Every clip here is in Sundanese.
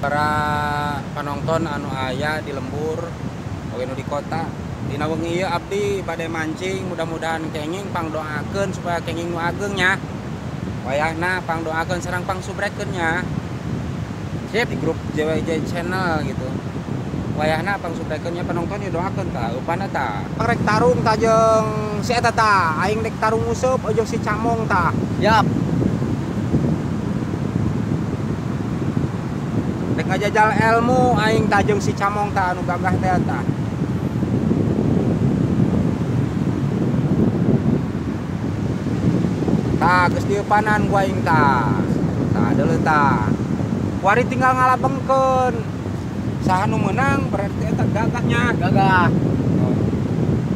Para penonton anu aya di lembur oge nu di kota. Dina wengi ieu abdi bade mancing, mudah-mudahan kenging pangdoakeun supaya kenging nu ageng nya. Wayahna pangdoakeun sareng pangsubrekeun nya. Sip di grup JWJ channel gitu. Wayahna pangsubrekeun nya penonton ieu doakeun tah, upana tah. Rek tarung tah jeung si eta tah, aing rek tarung useup jeung si Camong tah. Yap. Rek ngajajal ilmu aing tah jeung si Camong tah anu gagah teh tah. Tah geus dieupanan ku aing tah. Tah deuleu tah. Kuari tinggal ngalabengkeun. Saha nu meunang berarti eta gagahnya. Gagah. Oh.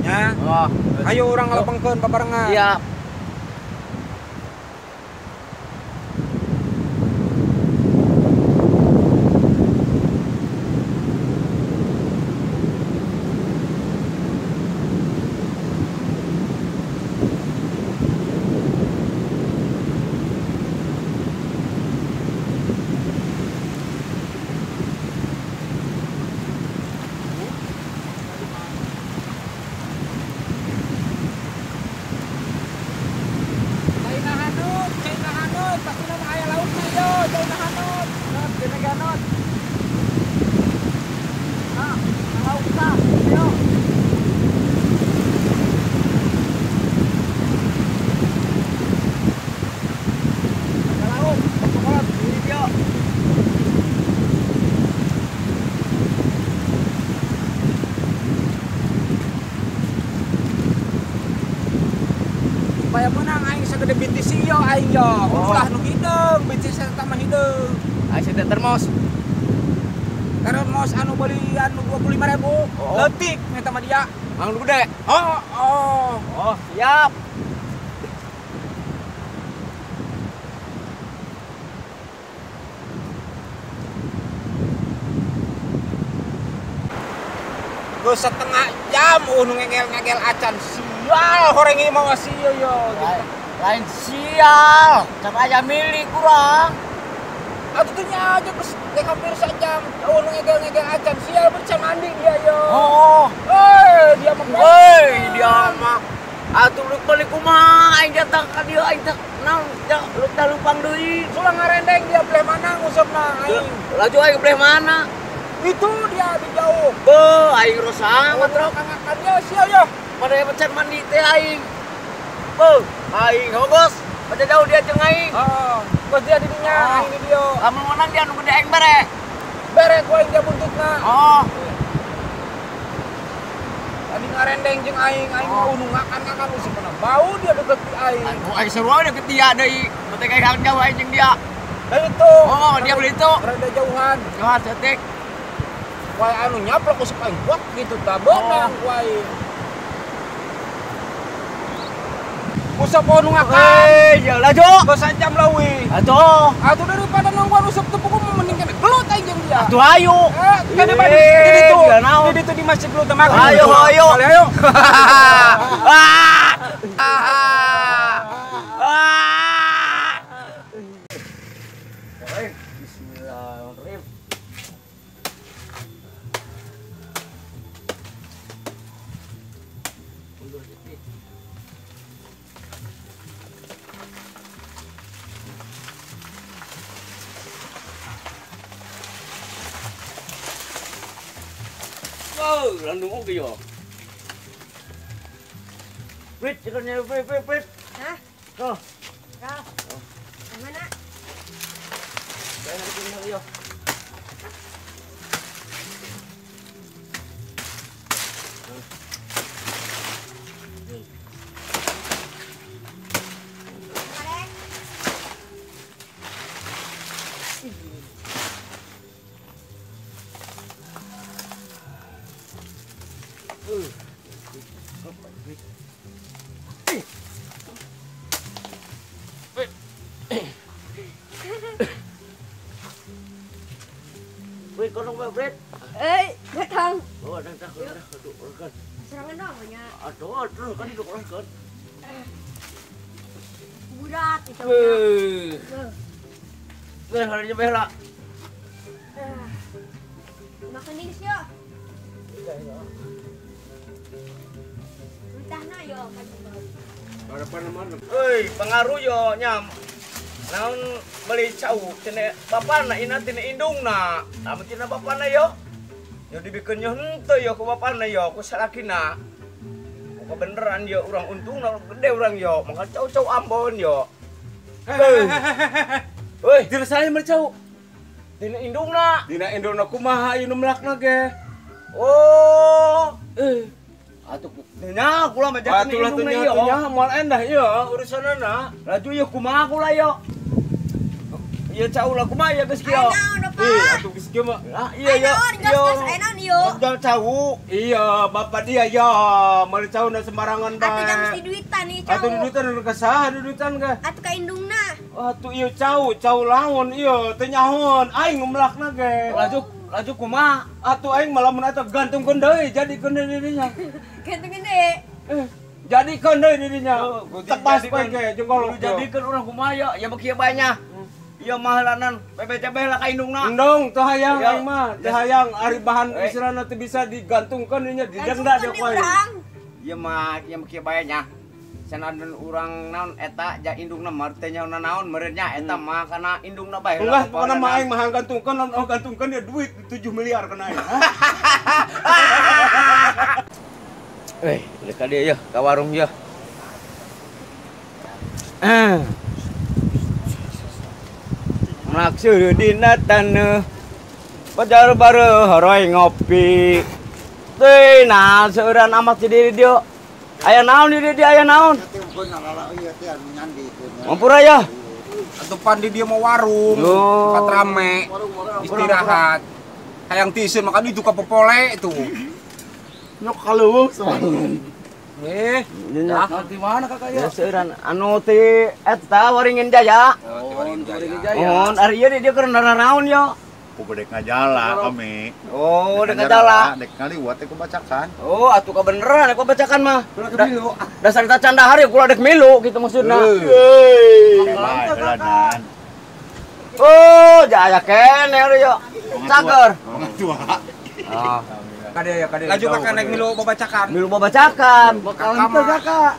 Nya. Oh. Ayo urang ngalabengkeun babarengan. Siap. Supaya menang aing sagede BTC yo aing yo. Oh. Ulah nu hideung, BTC eta mah hideung. Aing teh termos. Termos anu belian nu 25.000. Oh. Leutik eta mah dia. Mang nu gede. Oh, oh. Oh, siap. Geus setengah jam nu ngegel-ngegel acan sial horeng ieu mah sia yo. Lain sial, can aya milik kurang. Atuh teh nya aja geus hampir sajam nu ngegel-ngegel acan sial bercan mandi dia yo. Oh. Eh, dia mah. Heuy, dia mah. Atuh lu balik kumaha aing datang ka dieu aing teh naon lu teh lupang deui. Sulah ngarendeng dia beleh mana ngusupna aing. Laju aing beleh mana? Itu dia di jauh. Beuh, aing rosang matrok. Kangakan dia sia yo. Pada pecan mandi teh aing. Beuh, aing hobos. Pada jauh dia jeung aing. Heeh. Bos dia di dinya, aing di dieu. Lamun menang dia nu gede aing bare. Bare ku aing dia buntutna. Oh. Tadi ngarendeng jeung aing, aing mau nu ngakan-ngakan usupna. Bau dia deket di aing. Aduh, aing seru deket dia deui. Teh kayak jauh aing jeung dia. Lah itu. Oh, dia beli itu. Rada jauhan. Jauhan cetik. Wah anu nyaplok usuk aing buat gitu tah beunang ku aing. Usap anu ngakan. Hei, ya laju. Geus sajam leuwih. Atuh. Atuh daripada nungguan usap teu puguh mending kene gelut aing jeung dia. Atuh ayo. Kene bade di ditu. Di ditu di masjid gelut teh makan. Ayo ayo. Ayo. Bismillahirrahmanirrahim. Wow, landung oke yo. Prit, ikannya prit, prit, prit. Hah? Tuh. Kau. Mana? Saya nanti pindah yo. Wih, kono bae, Brit. Eh, datang. Oh, datang, aduh, kan. Serangan dong banyak. Aduh, aduh, kan hidup orang kan. Burat itu. Wih. Wih, harinya bela. Makan ini sih yo. Entahna yo Euy, pengaruh yo nya. Naon beli cau tina bapana ina tina indungna. Tah tina bapana yo. Yo dibikeun yo henteu yo ku bapana yo ku salakina. Kebeneran yo urang untungna gede urang yo, mangka cau-cau Ambon yo. Heuy, dina saya mah cau. Dina indungna. Dina indungna kumaha ieu nu melakna ge? Oh, atuh nya kula mah jadi indungna ieu. Atuh moal endah ieu urusanana. Laju ieu kumaha kula yo? Ieu cau lah kumaha ieu geus kieu. Ih, atuh geus kieu mah. Lah iya yo. Gas naon ieu? Modal cau. Iya, bapak dia ya, meuli cauna sembarangan bae. Atuh jangan mesti duitan nih cau. Atuh duitan nu ka saha duitan ge? Atuh ka indungna. Atuh ieu cau, cau laon ieu teu nyahoon aing nu melakna ge. Laju laju kumaha? Atuh aing mah lamun eta gantungkeun deui, jadikeun deui dirinya. Gantungkeun deui. Jadikeun deui dirinya. Tepas bae ge jeung golok. Jadikeun urang kumaha ya? Ya beuki banyak. Iya mahalanan BBCB lah ka indungna. Endong teu hayang aing mah, teu hayang ari bahan istilahna teu bisa digantungkeun dinya didenda dia ku aing. Ieu mah ieu mah kieu bae nya. Sanajan urang naon eta ja indungna mah teu nyaho naon meureun nya eta mah kana indungna bae. Enggak, pokona mah aing mah gantungkeun lamun gantungkeun dia duit 7 miliar kana aing. Eh, lek ka dieu yeuh, ka warung yeuh. Maksud dina taneuh pajar bareuh horoy ngopi. Teuy nah seueuran amat di diri dieu. Aya naon di dieu aya naon? Mampura ya. Atuh pan di dieu mah warung, tempat rame, istirahat. Hayang tiiseun makan itu ka popole itu. Nyok kaleuweung soalnya. Nah, di mana kakak ya? Seueuran anu ti eta Waringin Jaya. Oh, Waringin Jaya. Mohon ari ieu dia keur naraon yo. Ku bedek ngajala kami. Oh, dek ngajala. Dek ngaliwat teh ku bacakan. Oh, atuh kabeneran ku bacakan mah. Dasar kita candahar ya kula dek milu gitu maksudna. Heuy. Bae. Oh, jaya keneh ari yo. Cager. Tua. Ah. Kade ya kade. Laju kakak naik milu babacakan. Milu babacakan. Bakalan teu kakak.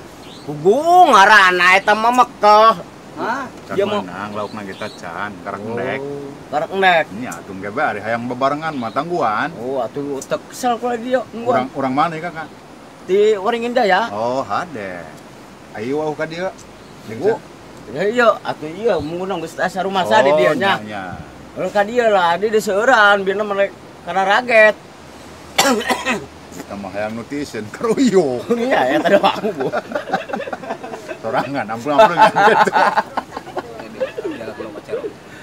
Pugu ngaranna eta mah mekeh. Hah? Dia menang laukna kita can, karak endek. Karak endek. Nya atuh ge bae ari hayang bebarengan mah tangguhan. Oh, atuh teu kesel kula dieu. Urang urang mana ya kakak? Di Waringin Jaya. Oh, hade. Ayo wau ka dieu. Oh. Ya iya, atuh ieu munguna geus asa rumasa di dieu nya. Urang ka dieu lah, di seueuran bieu mah kana raget. Kita mah hayang nutisen keruyuk. Iya, ya tadi aku bu. Sorangan, ampun-ampun gitu.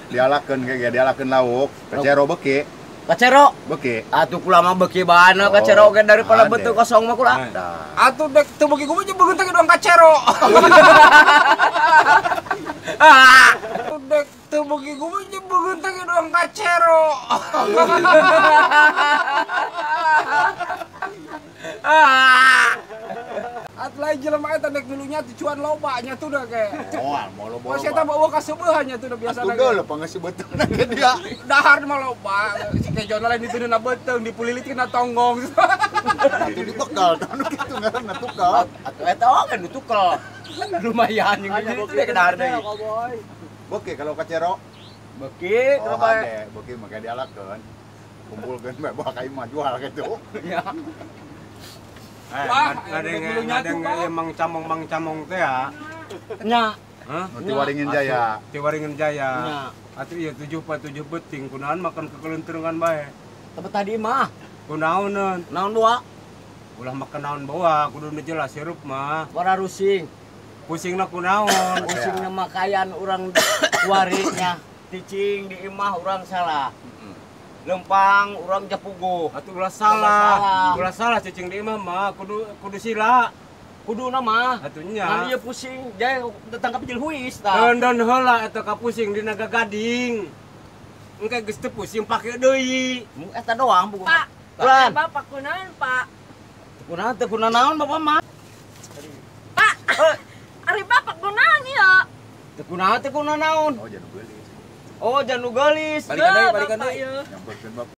Dialakeun kayak dialakeun lauk, kacero beki. Kacero? Beki. Atuh kula mah beki baana kacero ge daripada beuteung kosong mah kula. Atuh dek teu beki kumaha jeung beungeut teh doang kacero. Atuh dek teu beki kumaha jeung beungeut teh doang kacero. Atuh lain jelema eta dek milunya tujuan loba nya tuh dah ge. Moal, moal loba. Oh, eta bawa ka seubeuhan nya tuh dah biasa. Atuh deuleu pangeus beuteungna ge dia. Dahar mah loba. Si kejona lain ditu dina beuteung, dipulilit kena tonggong. Atuh dibekal tah nu kitu ngaranna tukal. Atuh eta oge nu tukal. Lumayan jeung gitu deh ke dahar deui. Beki kalau kacero. Beki, kalau bae. Beki make dialakeun. Kumpulkeun bae bawa ka imah jual kitu. Ya. Wah, ada mang camong teh ya. Nya. Hah? Ti Waringin Jaya. Ti Waringin Jaya. Atuh ieu 7 beuting kunaon makan kekeluntungan bae. Tapi tadi mah kunaoneun? Naon dua? Ulah makan naon bawa, kudu nu jelas sirup mah. Warna rusing. Pusingna kunaon? Pusingna makayan urang kuari nya. Cicing di imah urang salah. Lempang urang japugo. Atuh ulah salah. Ulah salah cicing di imah mah kudu kudu sila. Kuduna mah. Atuh nya. Ngan ieu pusing jae tetangkap jeung huis tah. Endon heula eta ka pusing dina gagading. Engke geus teu pusing pake deui. Eta doang buku. Pak. Bapak kunaon, Pak? Kunaon teu kunaon naon bapak mah? Pak. Ari bapak kunaon ieu? Teu kunaon teu kunaon naon. Oh, janu geulis. Oh, janu geulis. Balikan deui, balikan deui. Nyamperkeun bapak.